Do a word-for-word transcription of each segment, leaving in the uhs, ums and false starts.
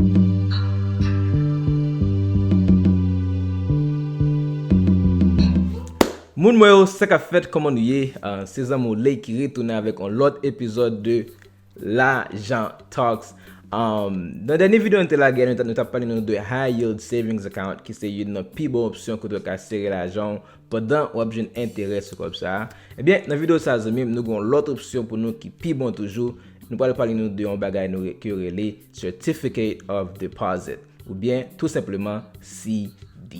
Moun mwen yo, sa k ap fèt, kòman nou ye? Ah, se zanmi w Ley ki retounen avèk yon lòt epizòd de Lajan Talks. Um, nan dènye videyo nou te lage, nou t ap pale nou de High Yield Savings Account, ki se youn nan pi bon opsyon kote w ka sere lajan w pandan w ap jwenn enterè sou kòb sa a. Ebyen, nan videyo sa a, zanmi m, nou gen yon lòt opsyon pou nou ki pi bon toujou. Nou pral pale nou de yon bagay nou re- ke yo rele Certificate of Deposit, oubyen tou senpleman C D.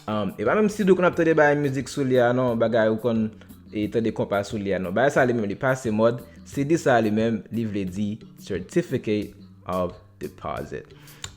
Um, e pa menm C D w konn ap tande bay mizik sou li a non, bagay ou konn e tande konpa sou li a non. Bagay sa li menm li pase mòd. C D sa li menm li vle di Certificate of Deposit.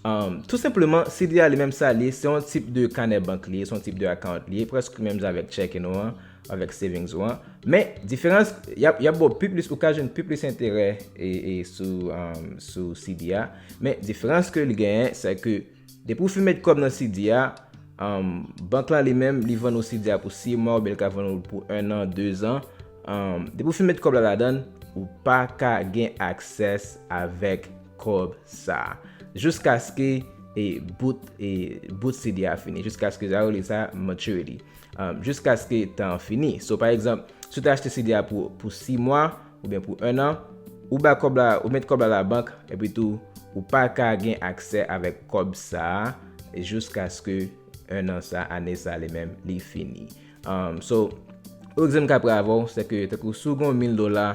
Um, tou senpleman, C D a li menm sa li ye, se yon tip de kanè bank li ye, se yon tip de account li ye, prèske menm jan avèk checking ou an, avèk savings ou an. Men, diferans, y ap, y ap ba w pi plis, ou ka jwenn pi plis enterè e, e sou, um, sou C D a. Men, diferans ke li genyen, se ke depi w fin met kòb nan C D a, um, bank lan li menm, li vann ou C D a pou sis mwa, oubyen li ka vann ou l pou en an, de zan. Um, depi w fin met kòb la ladann, ou pa ka gen aksè avèk kòb sa a. Jiskaske e bout, e bout C D a fini, jiskaske sa yo rele sa maturity. Um, jiskaske tan an fini. So, pa egzanp, si w te achte C D a pou, pou sis mwa, oubyen pou en an, ou ba kòb la, ou met kòb la labank, epi tou, ou pa ka gen aksè avèk kòb sa a, jiskaske en an sa, ane sa li menm, li fini. Um, so, yon egzanp m ka pran avè w, se ke, tankou si w gen mil dola,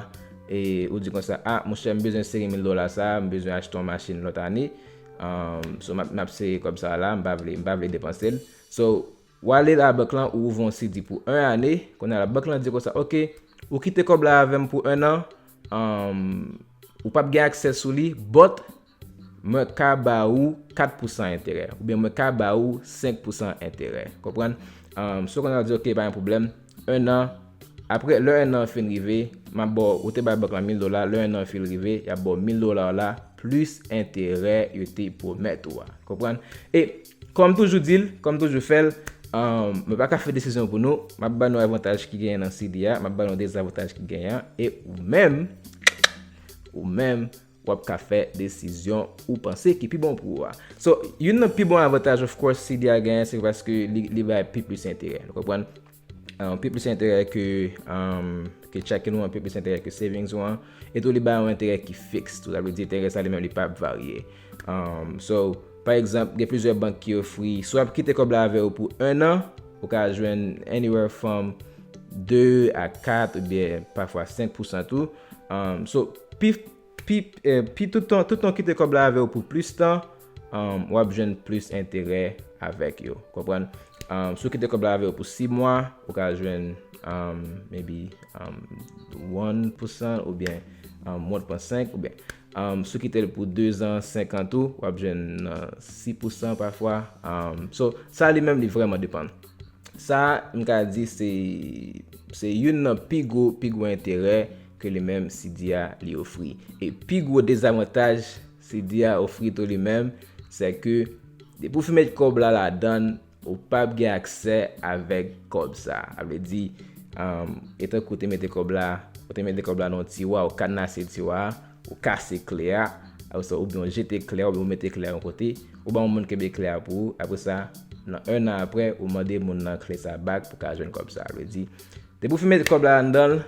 e ou di konsa, a, monchè, m bezwen sere mil dola sa, m bezwen achte yon machin lòt ane. Um, so, m ap, m ap sere kòb sa la, m pa vle, m pa vle depanse l. So, w ale labank lan, ou ouvri yon C D pou en ane, kounye a labank lan di konsa, oke, ou kite kòb la avè m pou en an, um, ou p ap gen aksè sou li, but mwen ka ba ou kat pousan enterè, oubyen mwen ka ba ou senk pousan enterè. Konprann? Um, so, kounye a w di, oke, pa gen pwoblèm, en an, apre, lè en an fin rive, m ap ba w, ou te bay bank lan mil dola, lè en an fin rive, y ap ba w mil dola w la, plis enterè yo te pwomèt ou a. Konprann? E, kòm toujou di l, kòm toujou fè l, um, mwen pa ka fè desizyon pou nou, m ap ba nou avantaj ki genyen nan C D a, m ap ba nou dezavantaj ki genyen an, e ou menm, ou menm, w ap ka fè desizyon ou panse ki pi bon pou ou a. So, youn nan pi bon avantaj, of course, C D a genyen, se paske li, li bay pi plis enterè. Nou konprann? Uh, pi plis enterè ke, um, ke checking ou an, pi plis enterè ke savings ou an. E tou, li bay yon enterè ki fiks. Tou, sa vle di enterè sa li menm li p ap varye. Um, so, pa egzanp, gen plizyè bank ki ofri, si w ap kite kòb la avè yo pou en an, ou ka jwenn anywhere from de a kat oubyen pafwa senk pousan tou. Um, so, pi pi, eh, pi toutan, toutan w kite kòb la avè w pou plis tan, um, w ap jwenn plis enterè avèk yo. Konprann? Um, si w kite kòb la avè w pou sis mwa, ou ka jwenn, um, maybe, um, one percent oubyen, um, one point five oubyen, um, si w kite l pou de zan, senk an tou, w ap jwenn, uh, sis pousan pafwa. Um, so, sa li menm li vrèman depann. Sa, m ka di, se, se youn nan pi gwo, pi gwo enterè ke li menm C D a li ofri. E pi gwo dezavantaj C D a ofri tou li menm, se ke depi w fin met kòb la ladann, ou p ap gen aksè avèk kòb sa. Sa vle di, um, etankou w te mete kòb la, ou te mete kòb la nan yon tiwa, ou kadnase tiwa a, ou kase kle a, apre sa, oubyen w jete kle a, oubyen w mete kle a yon kote, ou ba yon moun kenbe kle a pou ou, apre sa, nan en an apre, ou mande moun nan kle sa back pou ka jwenn kòb sa. Sa vle di, depi w fin mete kòb la anndan l,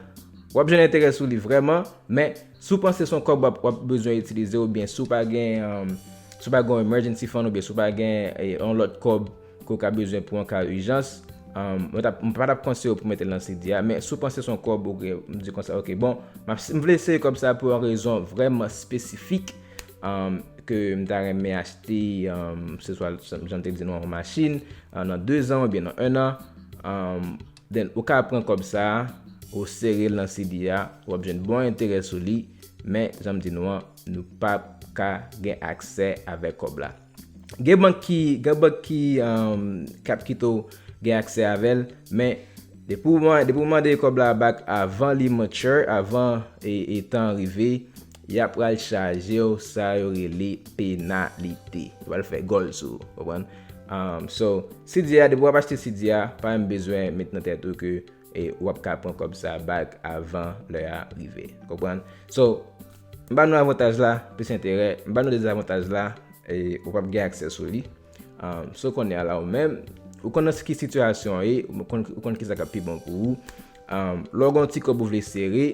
w ap jwenn enterè sou li vrèman, men si w panse se yon kòb w ap, w ap bezwen itilize, oubyen si w pa gen, um, si w pa gen yon emergency fund, oubyen si w pa gen, eh, yon lòt kòb ke w ka bezwen pou yon ka ijans, um, mwen t ap, mwen pa t ap konseye w pou mete l nan C D a, men si w panse se yon kòb, ou gen, m di konsa, oke, bon, m ap, m vle eseye kòb sa pou yon rezon vrèman espesifik, um, ke m ta renmen achte, um, se swa, jan m te di nou, yon machin, uh, nan de zan oubyen nan en an, um, then ou ka pran kòb sa a, ou sere l nan C D a, w ap jwenn bon enterè sou li, men, jan m di nou an, nou p ap ka gen aksè avèk kòb la. Gen bank ki, gen bank ki, um, k ap kite w gen aksè avè l, men depi w man-, depi w mande kòb la back avan li mature, avan e, e tan an rive, y ap pral chaje w sa yo rele penalite. Yo pral fè gòl sou ou, konprann? Um, so, C D a, depi w ap achte C D a, pa menm bezwen met nan tèt ou ke e w ap ka pran kòb sa back avan lè a rive. Konprann? So, m ba nou avantaj la, plis enterè, m ba nou dezavantaj la, e ou p ap gen aksè sou li. Um, so kounye a la ou menm, ou konn nan ki sitiyasyon w ye, ou konn, ou konn kisa k ap pi bon pou ou. Um, lè w gen yon ti kòb ou vle sere,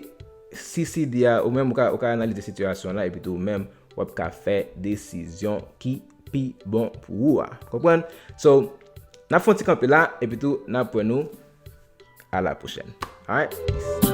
si C D a, ou menm ou ka, ou ka analize sitiyasyon la, epi tou ou menm w ap ka fè desizyon ki pi bon pou ou a. Konprann? So, n ap fè yon ti kanpe la, epi tou n ap wè nou a la pwochèn. Alright? Peace.